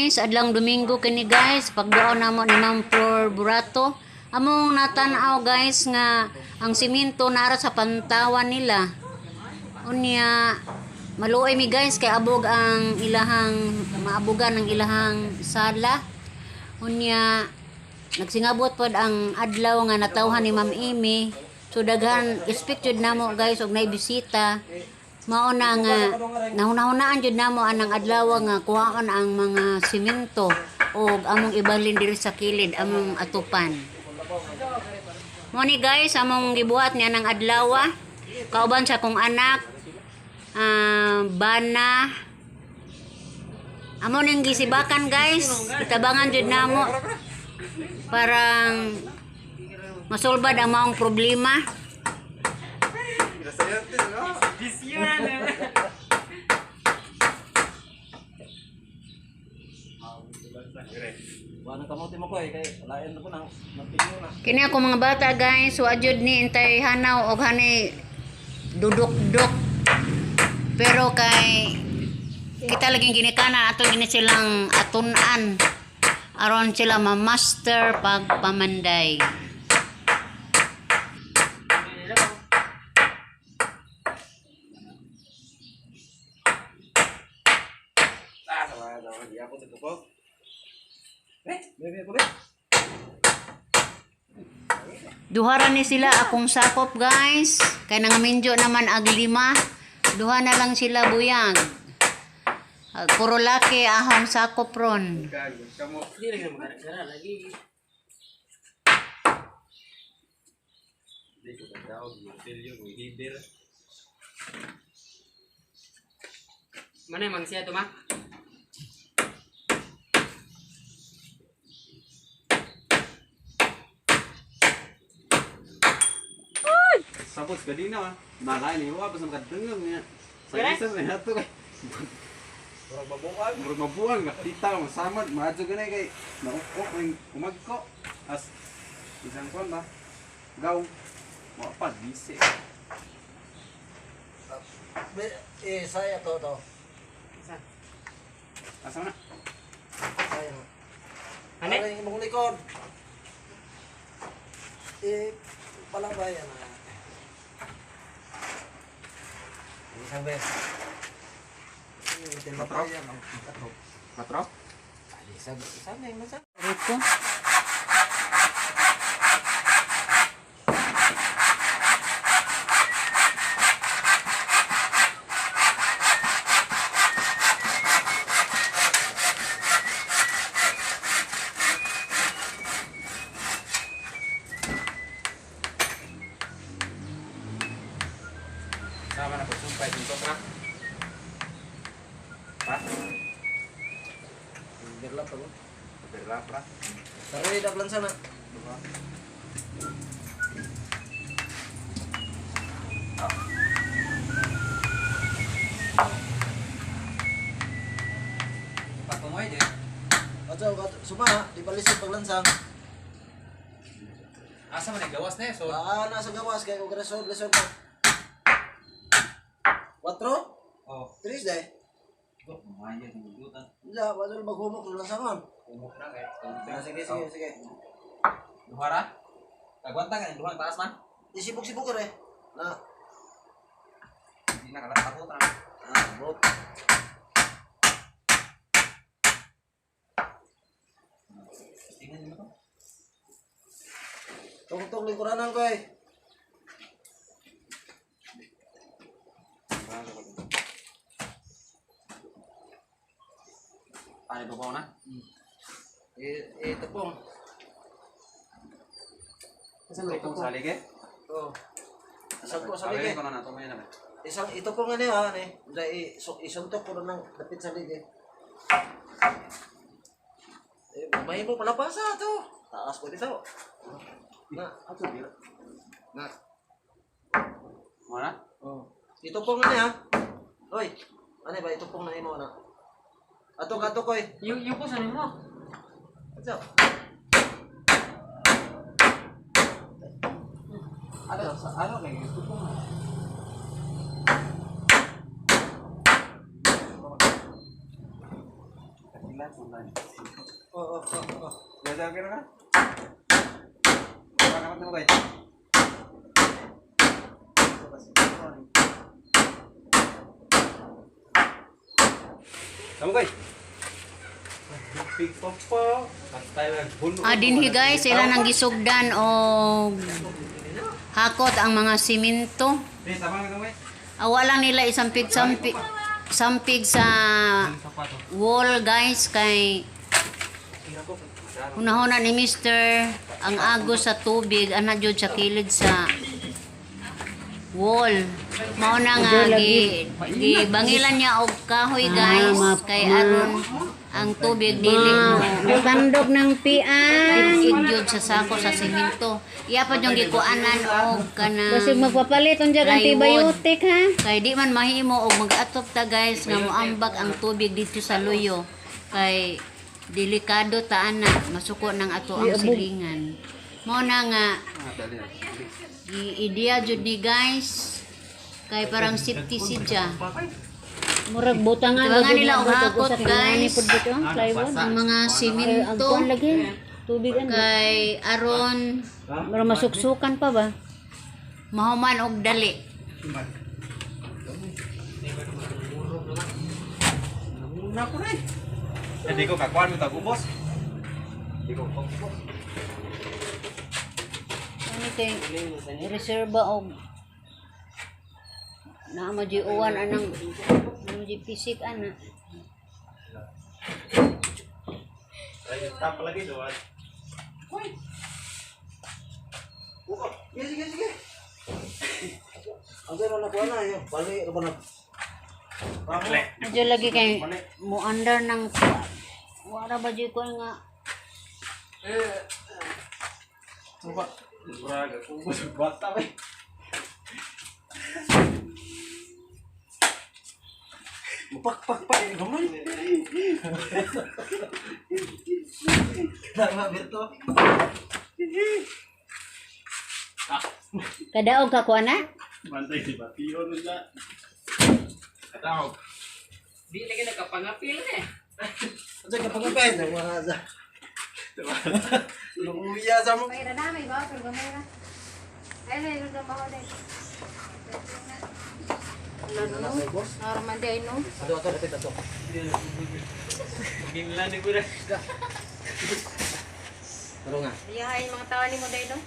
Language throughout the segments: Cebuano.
Guys, adlang Domingo kini, guys, pagduaw namo ni Ma'am Flor Burato. Among natanaw, guys, nga ang simento nara sa pantawan nila. Unya maluoy mi, guys, kay abog ang ilahang maabugan ang ilahang sala. Unya nagsingabot pod ang adlaw nga natawhan ni Ma'am Amy. So daghan expect jud namo, guys, og nay bisita. Mao na nga nahunahunaan jud namo anang adlaw nga kuhaon ang mga simento og among ibalin diri sa kilid among atupan. Mo ni, guys, among gibuhat niya ng adlaw kauban sa akong anak, bana. Amo ning gisibakan, guys, itabangan jud namo parang masulbad ang maong problema. Wala kamote mo ko eh, kay lain na ko nang napinyo na. Kini ako mga bata, guys, wa jud ni intay hanaw og hanay dudok-dok. Pero kay kita laging ginikanan ato gini silang atun-an aron sila ma-master pagpamanday. Ah, sama sama dia ako sa. Eh, bebe ko be. Duha ra ni sila akong sakop, guys. Kay nangaminjo naman ag lima. Duha na lang sila buyag. Ah, puro laki ahong sakop ron. Hindi lagi magkara lagi. Di ko tagdaog, martilyo, may hiber. Mana emang siya to ma? Sapot ka din na. Malay ni wa basta makadungog niya. Sa isa na ato kay. Murag mabuang. Murag mabuang ka. Tita mo samad maadyo ganay kay naukok ning umagko. As isang kon ba? Gaw. Wa pa dise. Eh, saya to to. Isa. Asa na? Saya. Ano? Para yung imong likod. Eh, palabay yan ah. Isang beses. Patro? Patro? Isang, isang na yung masa. Rico. Sama na pagsumpay dito tra. Pa? Birlap ako. Berlap ra. Taroy, dablan sana. Duha. Patungoy di. Ato, ato, suma, di balis yung paglansang. Asa man gawas na so Ah, nasa gawas, kaya kung resort, resort pa. Quatro? Oh. Tres, deh. Go, maya sa gutan. Hindi, wala maghumok ng lansangan. Umok na kay. Ah, sige, sige, sige. Duha ra. Kagwanta ka duha taas man. Isibok-sibok ka rin. Na, Hindi na kalat na. ah, bot. Tingnan mo to. Tungtong lingkuranan ko eh. Ano ba na? Eh, eh, tupong. Itong salig eh. Oo. Isang ko sa ligi. ko na nato may naman. Isang ito po nga niya, ano eh. Dahil isuntok ko na ng dapit sa ligi. Eh, may mo pala pasa to. Taas ko dito. Na, Ato dira. na. Mana? Oh. Ito po nga niya. Hoy. Ano ba ito pong na imo na? Ato ato koy. Yung yung ko sa mo. Ato. Ano sa ano kay gusto ko. Oh. Gaya ka na? Kamat na mo kay. Tama kay. Big popo. Ah, dinhi guys, sila nang gisugdan og hakot ang mga simento. Eh, tama na kay. Awa lang nila isampig-sampig sampig sa wall guys, kay hunahuna ni Mister ang agos sa tubig ana jud sa kilid sa wall. Mao na nga gi bangilan niya og kahoy guys, kay aron ang tubig dili mo Tandok ng piang. ig jud sa sako sa simento. Iya pa yung gikuanan og kanang Basig magpapalit unja plywood. antibiotic ha. Kay di man mahimo og mag-atop ta guys nga moambag ang tubig dito sa luyo. Kay delikado ta ana, masuko ng ato ang silingan. Mao na nga i-idea jud ni guys, kay parang safety sidya. Murag butangan Diba nga lagi nila na og ba, hakot, usa ka guys? ni pud dito, plywood. Ang mga Ay, ang simento kuan lagi. Tubig ano. kay aron Murag masuksukan pa ba? mahuman og dali. Muna ko rin. Hindi ko kakuan mo tag-ubos. Hindi ko ubos. Ano kay reserba og naa mo di uwan anang naa mo di pisik ana. Tap lagi doon. Sige, sige, sige. Ang sa'yo na kuha na, yun. Bali, ano ba na? Medyo lagi kay mo under ng wala ba di ko nga. Coba. Murag ubos bata we. Pak, pak, pak. Gamay. Tama, Berto. Kadaog ka ko ana. Bantay di ba? Pion na. Kataw. Di lagi nagkapangapil eh. Ang sa'yo kapag-apin. Wala sa. Luya sa mo. May na may ba pero gamay ra. Ay ay luto ba dai. Normal day no. Ato, ato, lapit, ato. Ginlan ni ko na. Taro nga. Iyahay mga tawa nimo day no.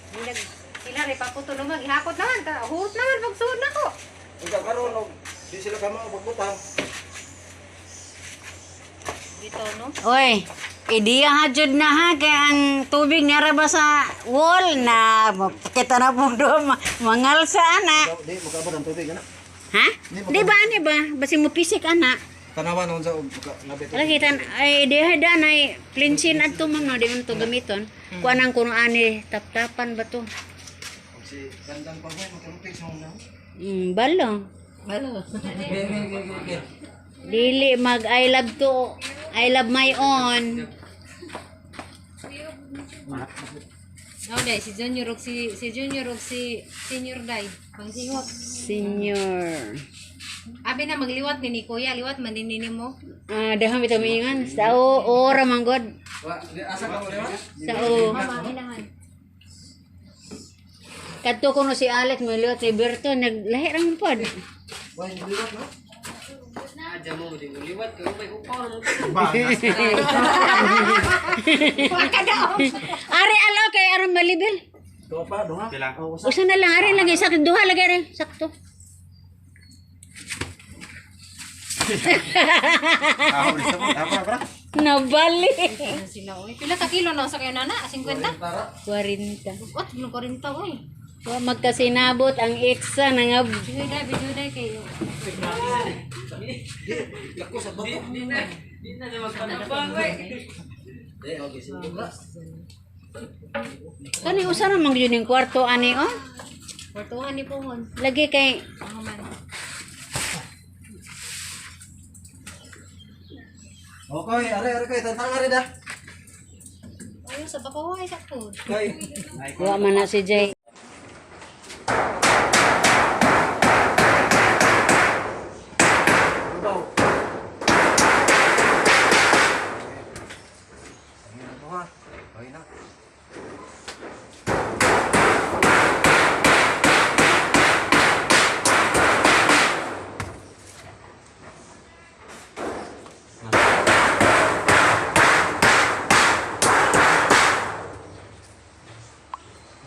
Nilag sila rin paputo naman, gihakot naman, ka, hurot naman, pagsuod na ko. Ang kakaroon, og di sila kamo pagbutang. Dito, no? Oy, ideya ha jud na ha kay ang tubig niara ba sa wall na kita na po do mangal sa ana. Di, magkaabot ang tubig, ana. Ha? Di ba ani ba? Basi mo pisik ana. Tanawan nun sa og nabit. Ala kita ay ideya da nay cleansin adto ma'am no, di man to gamiton. Kuan ang kuno ani taptapan ba to? Si gandang pagway magkalupig sa una. Balo. Okay, okay, okay, okay. Dili mag I love to I love my own. No, day, si Junior og si Senior day. Pangsingot. Senior. Abi na magliwat ni Kuya, liwat man din ni mo. Ah, dahon bitaw miingan sa o ora man god. Wa, di asa ka mo liwat? Sa o. Mama, inahan. Kadto kuno si Alex miliwat si Berto naglahi ra man pod. Wa, hindi liwat no? Adya mo, di mo liwat. Kaya may upaw na mo. Ari alaw kay aron malibil. Duha pa, duha. Pila? Oh, usa. Usa na lang ari lagi sakto duha lagi ari sakto. Ah, ulit mo. Tama bra. Nabali. Ano sila oy. Pila ka kilo na sa kayo nana? 50? Para. 40. What? Yung 40 oy. Wa magkasinabot ang itsa nangab. Video day, video day kayo. Lako sa bato. Di na. Di na na magpanabang we. Di, okay, sige bra. Kani usa ra man gyud ning kwarto ani oh. Portuhan ni Pohon. Lagi kay Ako man. Okay, are are kay tantang are da. Ayun sa bako ay sakto. Kay wa man na si Jay. Babaw. Ayun na to ha. Ayun na.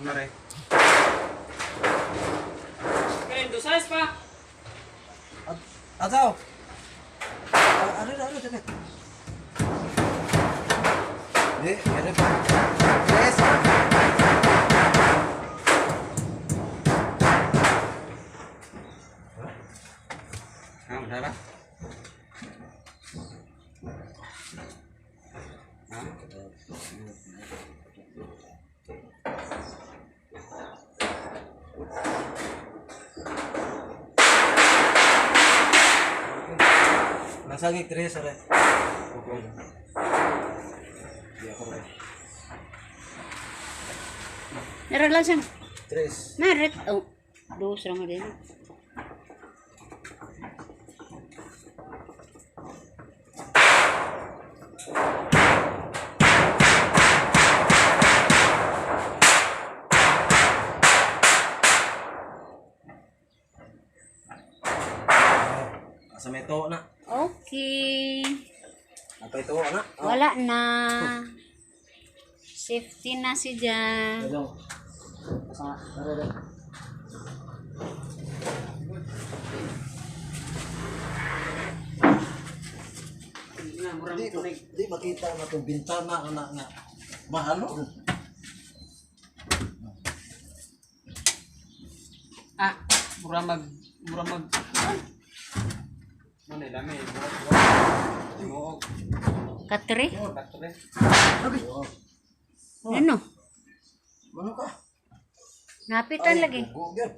Mare. Kaya dosas pa. Ataw! Ano na, ano na? Di, ano pa? Yes! Ha, wala ba? Ha? Nasagik, tres, are. Okay. Di ako rin. Nara lang siya. Tres. Naret. Oh, dos ra mo din. Asa may to na. Okay. Napay to na. Oh. Wala na. Safety na si Jan. Ano? Asa nga? Are, are. Na murang Di, tunay. di makita na itong bintana na nga. Mahalo. Ah, mura mag mura mag Ano lami? Timuog. Katre? Katre. Ano? Mano ka? Napitan lagi. Google.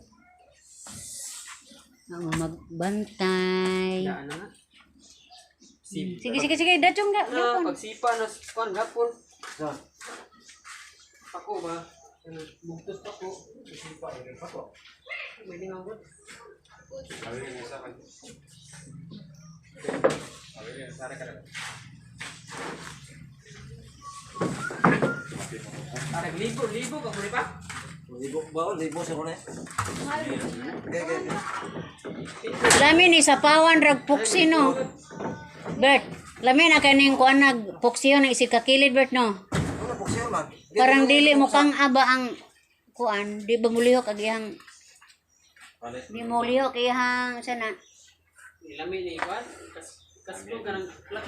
Ang magbantay. na ano nga. Si Sige, sige, sige. Dadyong ga. na Gapon. pagsipa na kuan gapon. Sa? Ako ba? Ano, bugtos pa ko. Sipa, yun pa ko. May lingaw. Are libo libo ka puri pa. Libo ba? Libo sa kone? Okay, okay, okay. Lami ni sapawan rag puksi no. Bert, lami na kaning kuan nag puksiyon ang isig kakilid Bert no. Ano po siya man? Parang dili mo kang aba ang kuan, di ba mulihok ag iyang di mo lihok iyang sana. Lami ni kuan kas kaslo ka ng plak.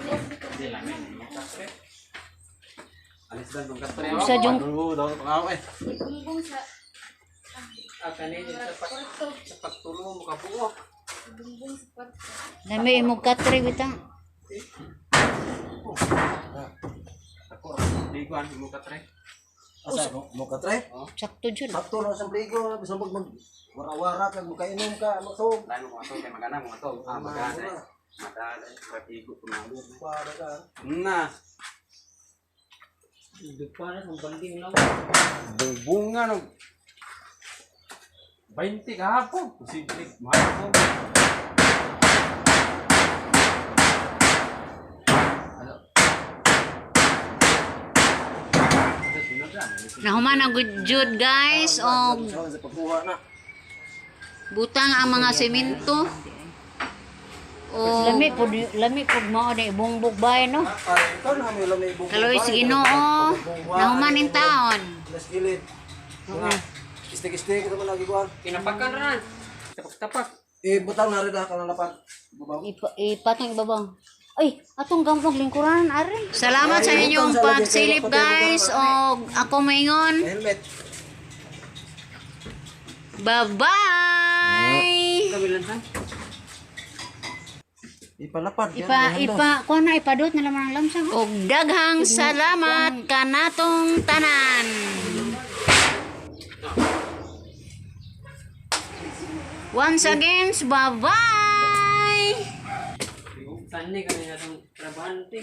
Alis dan tong katre. Usa jung Dulo daw pang eh. Bumbong sa Ah, kanin sa pag sa pagtulo mo ka buo. bumbong sa kwarto. lami imong katre bitang. Ako, di ko an mo katre. Asa mo mo ka try? Sakto jud. Sakto na sa pligo, bisan pag mag wara-wara ka, mukainom ka, ano to? Lain mo ato kay magana mo ato. Ah, magana. Madala, ratigo ko na. Para ka. Na. Dupa na sa banding lang. Bunga no. 20 kahapon. Posible mahapon. Ano? Nahuman ang good jud guys og Sa pagkuha na. butang ang mga semento. O lami pud mao na ibungbog bay no. Ay, ikaw na may lamay buko. Kaloy sa Ginoo. Nahuman in taon. Las gilid. Mga istik-istik ito man lagi kuan. Kinapakan ra. Tapak-tapak. Eh, butang na rin na kanalapan. Babaw. Ipa, ipatong ibabaw. Ay, atong gamog lingkuran are. Salamat sa inyong pagsilip guys og ako maingon. Helmet. Bye-bye. Kabilan ha. Ipalapad. Ipa ipa kuan na ipadot na naman ang lamsang. Og daghang salamat kanatong tanan. Once again, bye-bye. Saan ni kami na itong trabahante.